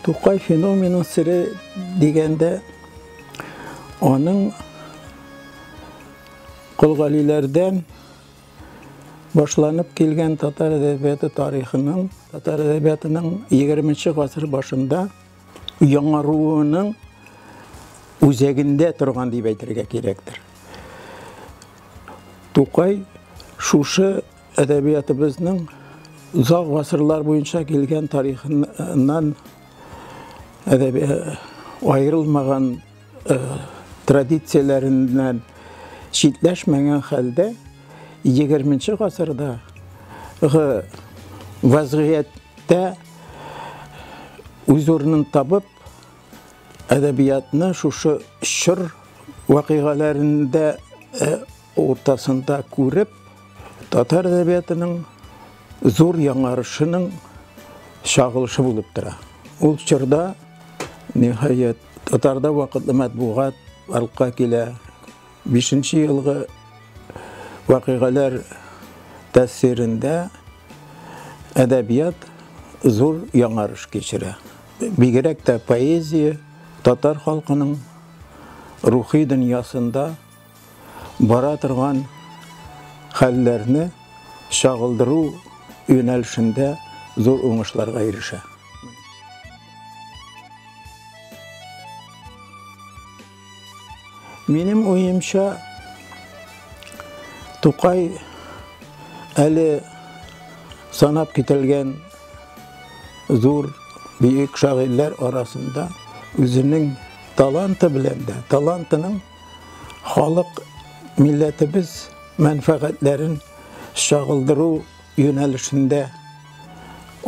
Тукай феноменын сере дигәндә, аның Колгалиләрдән башланып килгән татар әдәбияты тарихының, татар әдәбиятының 20 гасыр башында яңаруының үзәгендә торган дип әйтергә кирәктер. Тукай шушы әдәбиятыбызның озак гасырлар буенча килгән тарихыннан әдәби аерылмаган традицияләреннән читләшмәгән хәлдә 20 гасырда вазгыятьтә үз урынын табып, әдәбиятны шушы чор вакыйгаларында уртасында күреп, татар әдәбиятының зур яңарышының чагылышы булып тора. Ул чорда, ниһаять, татарда вакытлы матбугат барлыкка килә. 5 елгы вакыйгалар тәэсирендә әдәбият зур яңарыш кичерә. Бигрәк тә поэзия татар халкының рухи дөньясында бара торган хәлләрне чагылдыру юнәлешендә зур уңышларга ирешә. Минем уемча, Тукай әле санап кителгән зур бөек шагыйрьләр арасында үзенең таланты белән дә, талантының халык милләтебез мәнфәгатьләрен чагылдыру юнәлешендә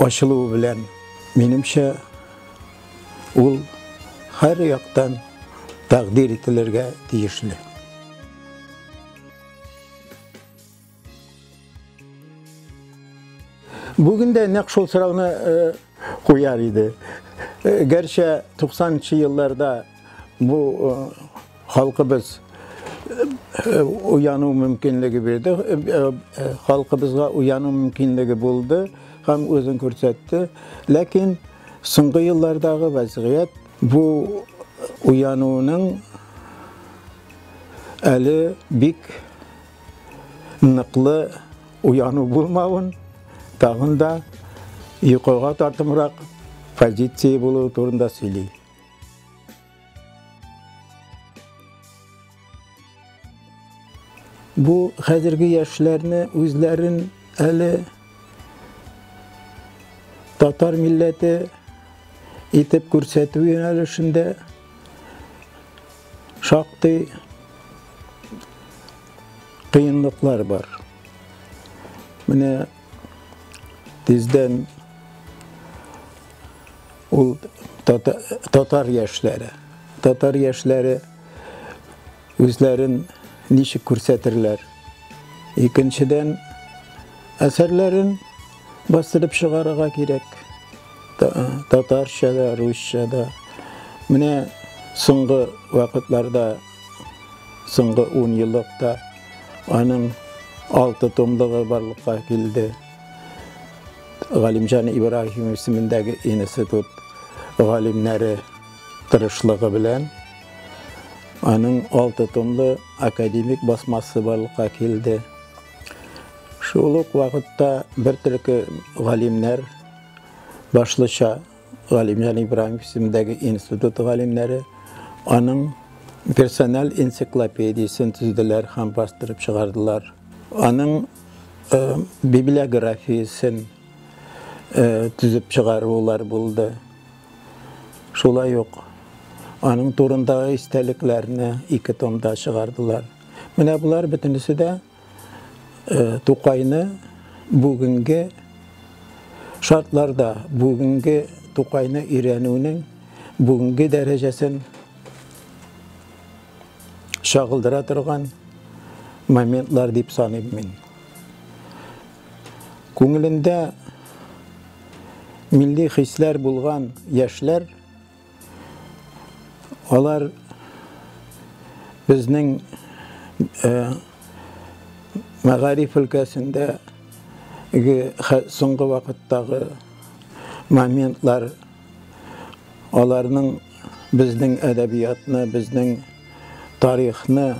ачылуы белән, минемчә, ул һәр яктан тәкъдир ителергә тиешле. Бүген дә нәкъ шул сорауны куяр иде. Гәрчә 90 елларда бу халкыбыз уяну мөмкинлеге бирде, халкыбызга уяну мөмкинлеге булды һәм үзен күрсәтте. Ләкин соңгы еллардагы вазгыять бу уянуның әле бик ныклы уяну булмавын, тагын да йокыга тартымрак позиция булуы турында сөйли. Бу хәзерге яшьләрне үзләрен әле татар милләте итеп күрсәтү юнәлешендә шактый кыенлыклар бар. Менә тиздән ул татар яшьләре, татар яшьләре үзләрен ничек күрсәтерләр? Икенчедән, әсәрләрен бастырып чыгарырга кирәк. Татарча да, русча да. Менә соңгы вакытларда, соңгы 10 еллыкта аның 6 томлыгы барлыкка килде. Галимҗан Ибраһим исемендәге институт галимнәре тырышлыгы белән аның 6 томлы академик басмасы барлыкка килде. Шул ук вакытта бер төрке галимнәр, башлыча Галимҗан Ибраһим исемендәге институт галимнәре аның персональ энциклопедиясен төзеделәр һәм бастырып чыгардылар. Аның библиографиясен төзеп чыгарулар булды. Шулай ук аның турындагы истәлекләрне 2 томда чыгардылар. Менә болар бөтенесе дә Тукайны бүгенге шартларда, бүгенге Тукайны өйрәнүнең бүгенге дәрәҗәсен чагылдыра торган моментлар дип саныйм мин. Күңелендә милли хисләр булган яшьләр, алар безнең мәгариф өлкәсендә соңгы вакыттагы моментлар Аларның безнең әдәбиятны, безнең тарихны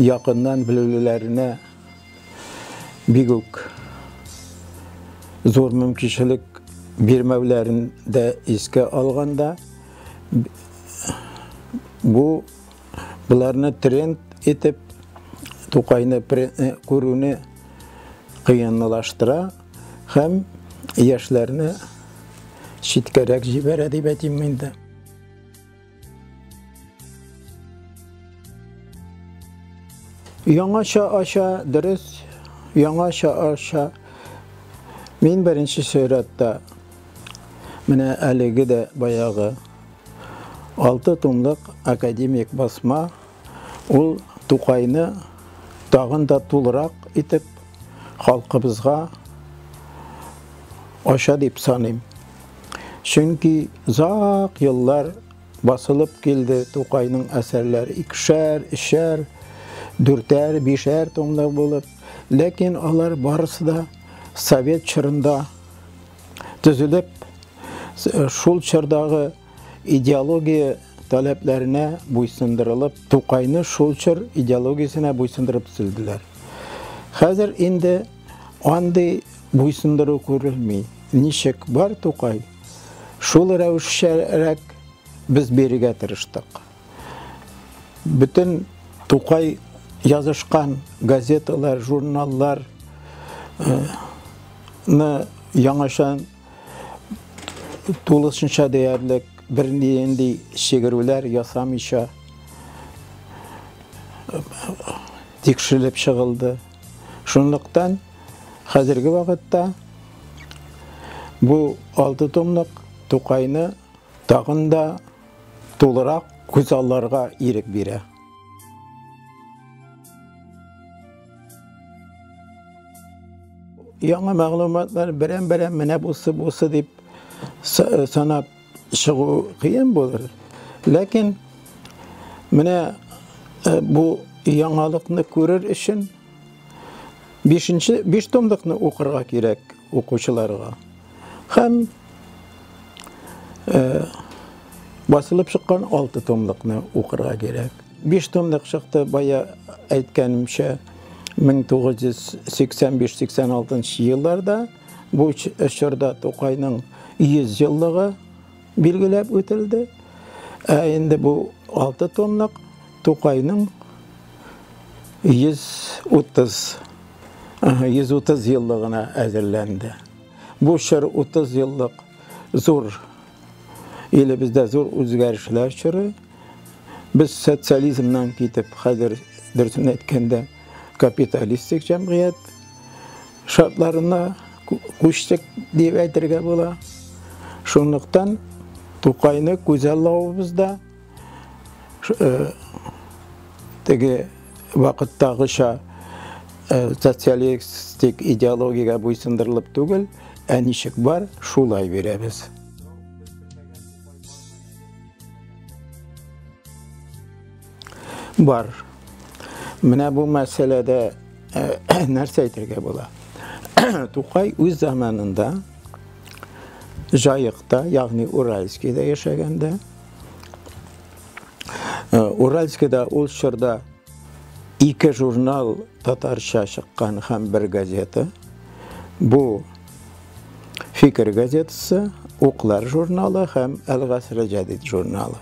якыннан белүләренә бик үк зур мөмкинчелек бирмәүләрен дә искә алганда, бу боларны тренд итеп Тукайны күрүне кыенлаштыра һәм яшьләрне читкәрәк җибәрә дип әйтим инде. Яңача ача, дөрес, яңача ача. Мин беренче чиратта менә әлеге дә баягы 6 томлык академик басма, ул Тукайны тагын да тулырак итеп халкыбызга ача дип саныйм. Чөнки озак еллар басылып килде Тукайның әсәрләре икешәр, өчәр, дүртәр, бишәр томлык булып, ләкин алар барысы да совет чорында төзелеп, шул чордагы идеология таләпләренә буйсындырылып, Тукайны шул чор идеологиясенә буйсындырып төзелделәр. Хәзер инде андый буйсындыру күрелми. Ничек бар Тукай, шул рәвешчәрәк без бирергә тырыштык. Бөтен Тукай язышкан газеталар, журналлар ны яңача тулысынча диярлек бернинди чигерүләр ясамыйча тикшерелеп чыгылды. Шунлыктан хәзерге вакытта бу 6 томлык Тукайны тагын да тулырак күзалларга ирек бирә. Яңа мәгълүматлар берәм-берәм менә бусы бусы дип санап чыгу кыен булыр. Ләкин менә бу яңалыкны күрер өчен 5 томлыкны укырга кирәк укучыларга. Һәм басылып чыккан 6 томлыкны укырга кирәк. 5 томлык чыкты, бая әйткәнемчә, 1985-86 елларда. Бу чорда Тукайның 100 еллыгы билгеләп үтелде. Ә инде бу 6 томлык Тукайның 130 еллыгына әзерләнде. Бу чор 30 еллык зур, илебездә зур үзгәрешләр чоры. Без социализмнан китеп, хәзер дөресен әйткәндә, капиталистик җәмгыять шартларына күчтек дип әйтергә була. Шунлыктан Тукайны күзаллавыбызда теге вакыттагыча социалистик идеологиягә буйсындырылып түгел, ә ничек бар, шулай бирәбез. Бар. Менә бу мәсьәләдә нәрсә әйтергә була? Тукай үз заманында Җаекта, ягъни Уральскийда яшәгәндә, Уральскийда ул чорда 2 журнал татарча чыккан һәм бер газета. Бу Фикер газетасы, Уклар журналы һәм Әл-Гаср Җәдид журналы.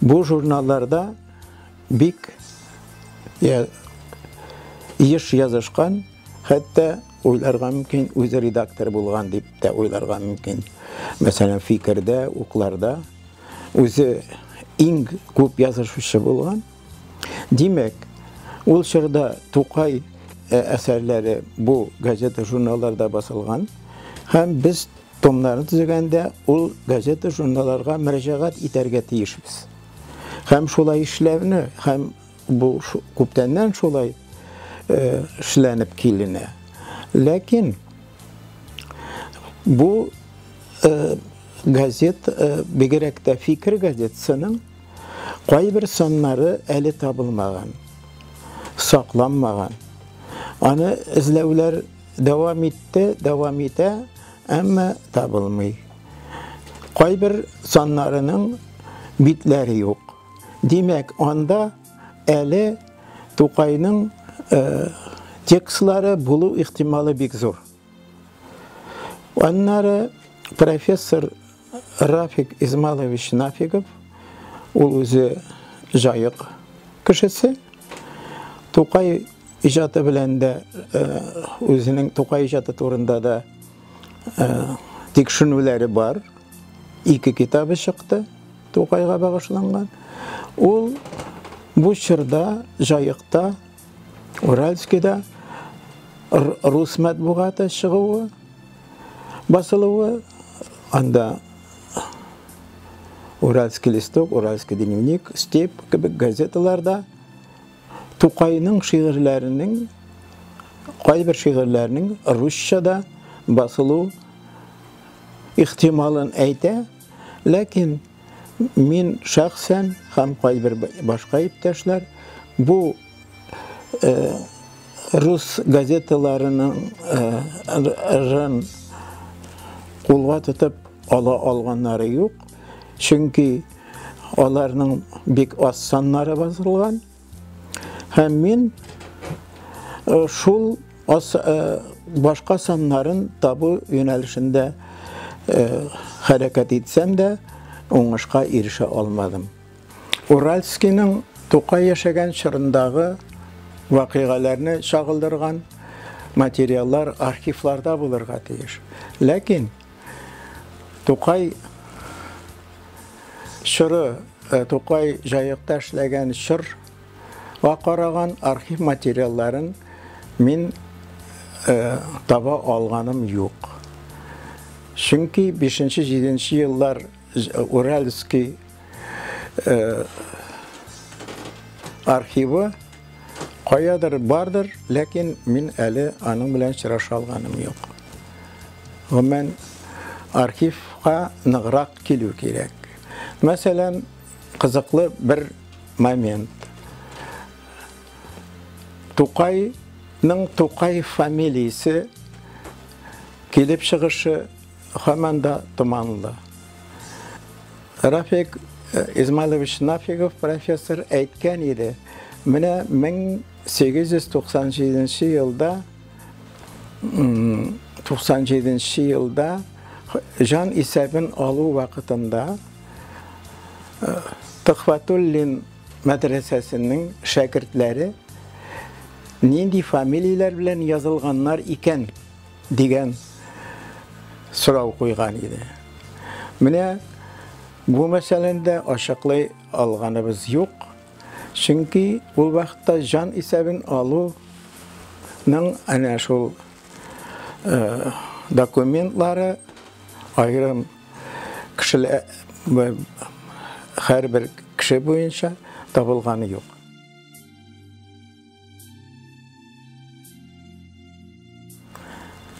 Бу журналларда бик еш язышкан, хәтта уйларга мөмкин, үзе редактор булган дип тә уйларга мөмкин. Мәсәлән, Фикердә, Укларда үзе иң күп язышучы булган. Димәк, ул чорда Тукай әсәрләре бу газета журналларда басылган һәм без томнарны төзегәндә ул газета журналларга мөрәҗәгать итәргә тиешбез. Һәм шулай эшләүне, һәм бу күптәннән шулай эшләнеп киленә. Ләкин бу газет, бигрәк тә Фикер газетасының кайбер саннары әле табылмаган, сакланмаган. Аны эзләүләр дәвам итте, дәвам итә, әмма табылмый. Кайбер саннарының битләре юк. Димәк, анда әле Тукайның текстлары булу ихтималы бик зур. Аннары профессор Рафик Измалович Нафигов, ул үзе Җаек кешесе, Тукай иҗаты белән дә, үзенең Тукай иҗаты турында да тикшеренүләре бар. Ике китабы чыкты Тукайга багышланган. Ул бу чорда Җаекта, Уральскида рус матбугаты чыгуы, басылуы, анда Уральский листок, Уральский дневник, Степь кебек газеталарда Тукайның шигырьләренең, кайбер шигырьләренең русча басылу ихтималын әйтә, ләкин мин шәхсән һәм кайбер башка иптәшләр бу рус газеталарының рын кулга тотып ала алганнары юк, чөнки аларның бик аз саннары басылган. Һәм мин шул башка саннарын табу юнәлешендә хәрәкәт итсәм дә, уңышка ирешә алмадым. Уральскийның Тукай яшәгән чорындагы вакыйгаларны чагылдырган материаллар архивларда булырга тиеш. Ләкин Тукай чоры, Тукай Җаекта эшләгән чорга караган архив материалларын мин таба алганым юк. Чөнки 5-7 еллар Уральский архивы каядыр бардыр, ләкин мин әле аның белән очраша алганым юк. Гомумән, архивка ныграк килү кирәк. Мәсәлән, кызыклы бер момент. Тукайның Тукай фамилиясе килеп чыгышы һаман да томанлы. Рафик Измайлович Нафигов профессор әйткән иде, менә 1897 елда 97 елда җан исәбен алу вакытында Төхфәтуллин мәдрәсәсенең шәкертләре нинди фамилияләр белән язылганнар икән дигән сорау куйган иде. Менә бу мәсьәләне дә ачыклый алганыбыз юк, чөнки ул вакытта җан исәбен алуның әнә шул документлары аерым кешеләр, һәрбер кеше буенча табылганы юк.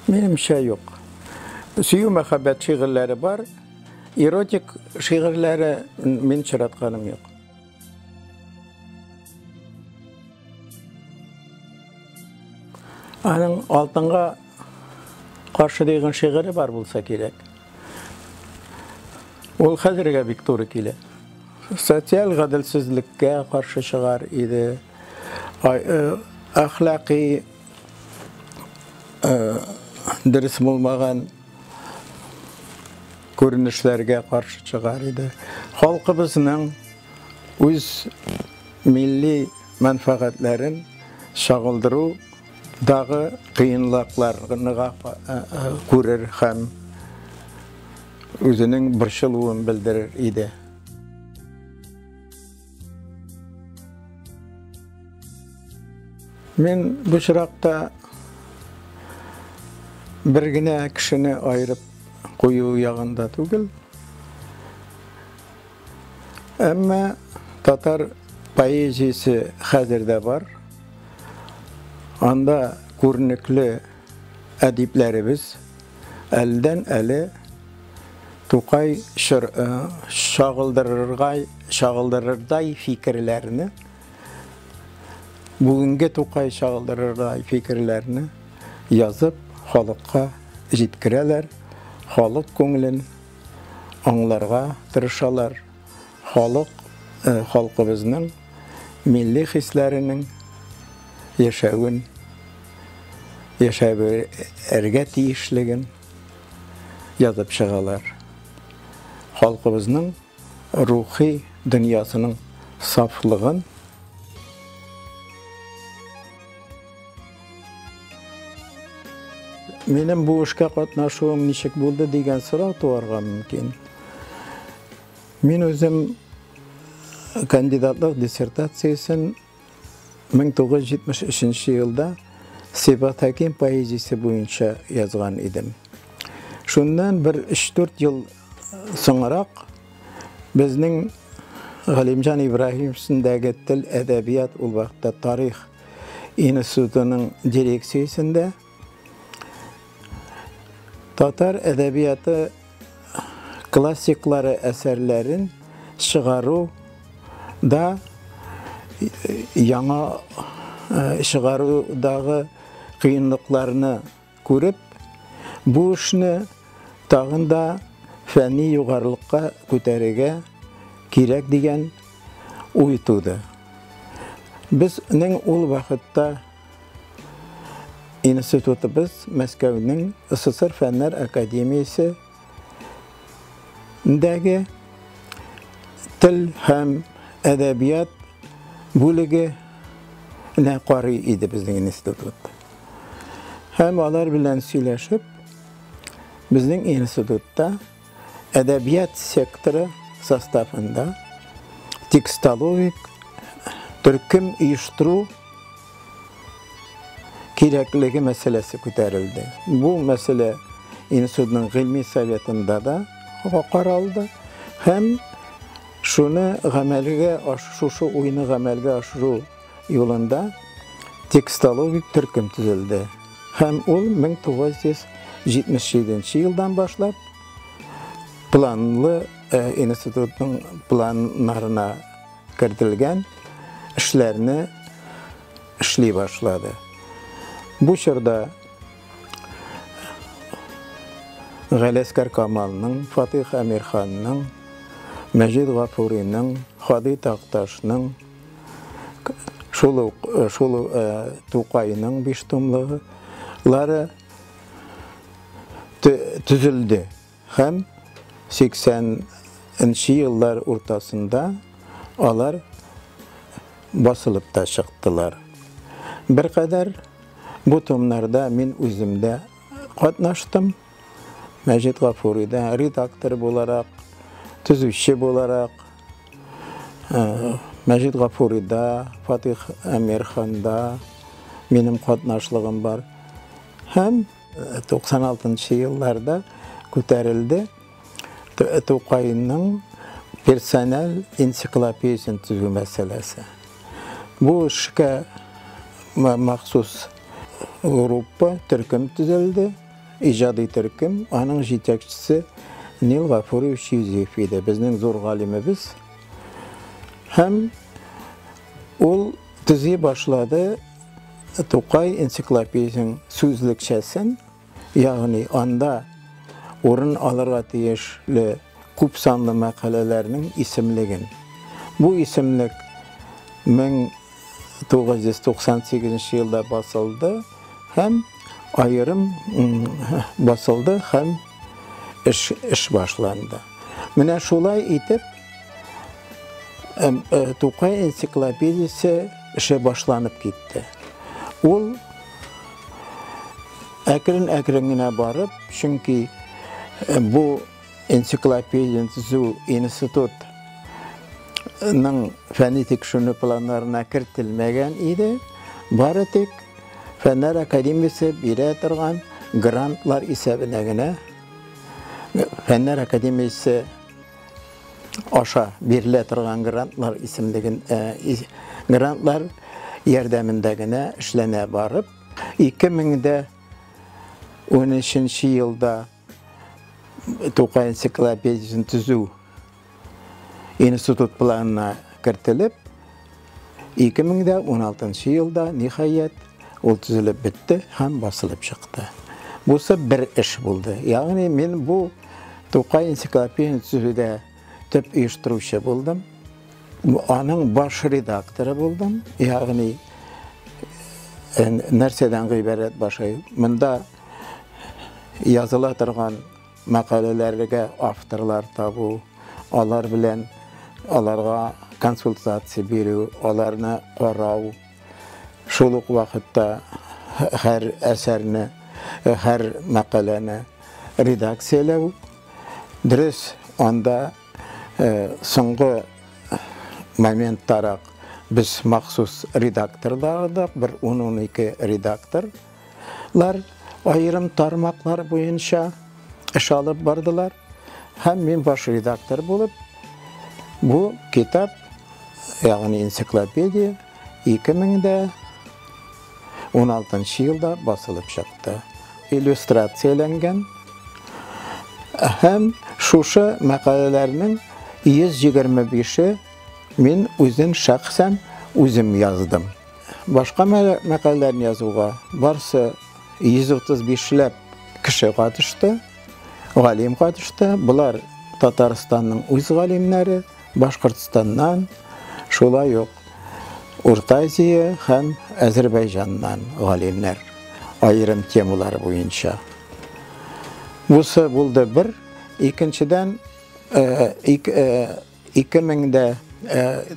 Минемчә юк. Сөю мәхәббәт шигырьләре бар, эротик шигырьләре мин очратканым юк. Аның алтынга каршы дигән шигыре бар булса кирәк. Ул хәзергә бик туры килә. Социаль гаделсезлеккә каршы чыгар иде. Әхлакый дөрес булмаган күренешләргә каршы чыгар иде. Халкыбызның үз милли мәнфәгатьләрен чагылдыру дагы кыенлыкларны күрер һәм үзенең борчылуын белдерер иде. Мин бу очракта бер генә кешене аерып кую ягында түгел. Әмма татар поэзиясе хәзер дә бар. Анда күренекле әдипләребез әлдән әле Тукай чагылдырырдай фикерләрне, бүгенге Тукай чагылдырырдай фикерләрне язып халыкка җиткерәләр, халык күңелен аңларга тырышалар. Халык, халкыбызның милли хисләренең яшәвен, яшәвергә тиешлеген язып чыгалар. Халкыбызның рухи дөньясының сафлыгын. Минем бу эшкә катнашуым ничек булды дигән сорау туарга мөмкин. Мин үзем кандидатлык диссертациясен 1973 елда Сибгат Хәким поэзиясе буенча язган идем. Шуннан бер 3-4 ел соңрак безнең Галимҗан Ибраһимовсындагы тел, әдәбият, ул вакытта тарих институтының дирекциясендә татар әдәбияты классиклары әсәрләрен чыгару да яңа чыгарудагы кыенлыкларны күреп, бу эшне тагын да фәнни югарылыкка күтәрергә кирәк дигән уй туды. Безнең ул вакытта институтыбыз Мәскәүнең СССР Фәннәр академиясе дәге тел һәм әдәбият бүлеге нә карый иде безнең институт. Һәм алар белән сөйләшеп, безнең институтта әдәбият секторы составында текстологик төркем оештыру кирәклеге мәсьәләсе күтәрелде. Бу мәсьәлә институтның гыйльми советында да каралды һәм шуны гамәлгә шушы уйны гамәлгә ашыру юлында текстологик төркем төзелде. Һәм ул 1977 елдан башлап планлы институтның планнарына кертелгән эшләрне эшли башлады. Бу чорда Галәскәр Камалның, Фатих Әмирханның, Мәҗид Гафуриның, Һади Такташның, шул ук шул Тукайның биш томлыгы төзелде һәм 80 еллар уртасында алар басылып та чыктылар. Беркадәр бу томнарда мин үзем дә катнаштым. Мәҗит Гафурида редактор буларак, төзүче буларак, Мәҗит Гафурида, Фатих Әмирханда минем катнашлыгым бар. Һәм 96 елларда күтәрелде Тукайның персональ энциклопедиясен төзү мәсьәләсе. Бу эшкә махсус группа, төркем төзелде, иҗади төркем, аның җитәкчесе Нил Гафурович Юзеф иде, безнең зур галимебез. Һәм ул төзи башлады Тукай энциклопедиясенең сүзлекчәсен, ягъни анда урын алырга тиешле күп санлы мәкаләләрнең исемлеген. Бу исемлек 1998 елда басылды һәм аерым басылды һәм эш башланды. Менә шулай итеп Тукай энциклопедиясе эше башланып китте. Ул әкрен-әкрен генә барып, чөнки бу энциклопедияне төзү институтның фәнни тикшеренү планнарына кертелмәгән иде. Бары тик Фәннәр академиясе бирә торган грантлар исәбенә генә Фәннәр академиясе аша бирелә торган грантлар исемлеген грантлар ярдәмендә генә эшләнә барып, 2013 елда Тукай энциклопедиясен төзү институт планына кертелеп, 2016 елда ниһаять ул төзелеп бетте һәм басылып чыкты. Бусы бер эш булды. Ягъни мин бу Тукай энциклопедиясен төзүдә төп оештыручы булдым. Аның баш редакторы булдым. Ягъни нәрсәдән гыйбарәт башы? Монда языла торган мәкаләләргә авторлар табу, алар белән аларга консультация бирү, аларны карау, шул ук вакытта һәр әсәрне, һәр мәкаләне редакцияләү. Дөрес, анда соңгы моменттарак без махсус редакторлар алдык, бер 10-12 редакторлар аерым тармаклар буенча эш алып бардылар. Һәм мин баш редактор булып, бу китап, ягъни энциклопедия 2016 елда басылып чыкты. Иллюстрацияләнгән һәм шушы мәкаләләрнең 125-е мин үзен шәхсән үзем яздым. Башка мәкаләләрне язуга барсы 135ләп кеше катышты, галим катышты. Булар Татарстанның үз галимнәре, Башкортстаннан, шулай ук Урта Азия һәм Азербайҗаннан галимнәр аерым темалар буенча. Бусы булды бер. Икенчедән, 2000дә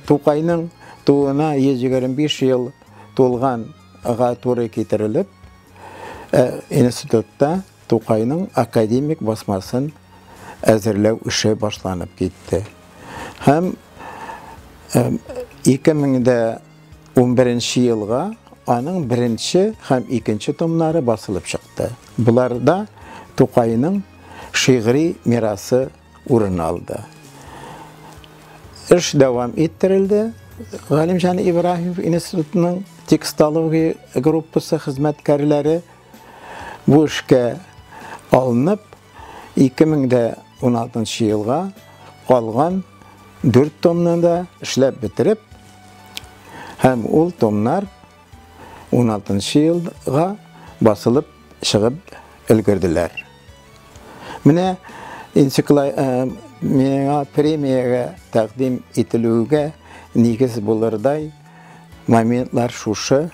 Тукайның тууына 125 ел тулганга туры китерелеп, институтта Тукайның академик басмасын әзерләү эше башланып китте. Һәм 2011 елга аның беренче һәм икенче томнары басылып чыкты. Буларда Тукайның шигъри мирасы урын алды. Эш дәвам иттерелде. Галимҗан Ибраһимов институтының текстология группасы хезмәткәрләре бу эшкә алынып, 2016 елга калган 4 томны да эшләп бетереп, һәм ул томнар 16 елга басылып чыгып өлгерделәр. Менә миңа премиягә тәкъдим ителүгә нигез булырдай моментлар шушы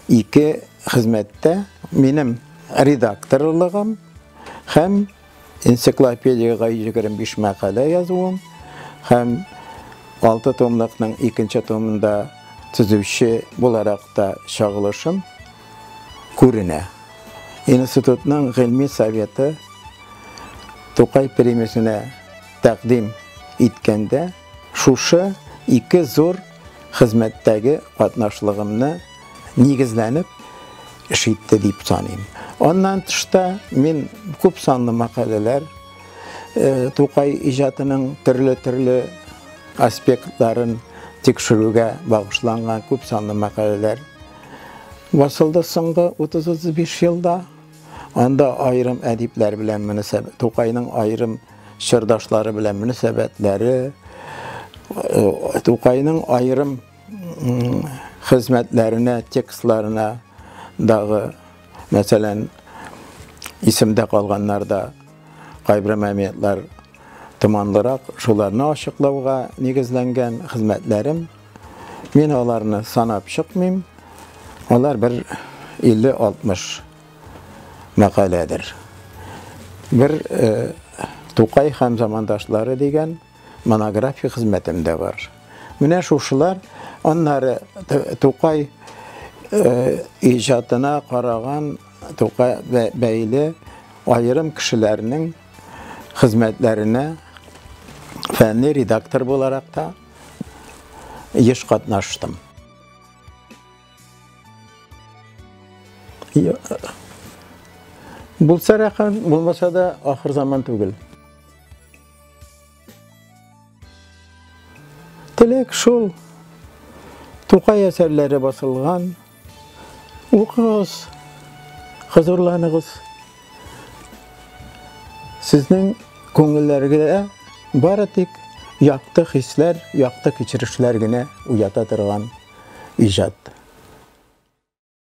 ике хезмәттә минем редакторлыгым һәм энциклопедиягә 125 мәкалә язуым һәм 6 томлыкның икенче томында төзүче буларак та чагылышым күренә. Институтның гыйльми советы Тукай премиясенә тәкъдим иткәндә шушы ике зур хезмәттәге катнашлыгымны нигезләнеп эш итте дип саныйм. Аннан тышта мин күп санлы мәкаләләр Тукай иҗатының төрле-төрле аспектларын тикшерүгә багышланган күп санлы мәкаләләр басылды соңгы 30-35 елда. Анда аерым әдипләр белән мөнәсәбәт, Тукайның аерым чордашлары белән мөнәсәбәтләре, Тукайның аерым хезмәтләренә, текстларына дагы, мәсәлән, исемдә калганнарда кайбер моментлар томанлырак, шуларны ачыклауга нигезләнгән хезмәтләрем. Мин аларны санап чыкмыйм. Алар бер 50-60 мәкаләдер. Бер Тукай һәм замандашлары дигән монография хезмәтем дә бар. Менә шушылар, аннары Тукай иҗатына караган Тукай бәйле аерым кешеләрнең хезмәтләренә фәнни редактор буларак та еш катнаштым. Булса рәхәт, булмаса да ахыр заман түгел. Теләк шул. Тукай әсәрләре басылган. Укыгыз, хозурланыгыз. Сезнең күңелләргә бары тик якты хисләр, якты кичерешләр генә уята торган иҗат.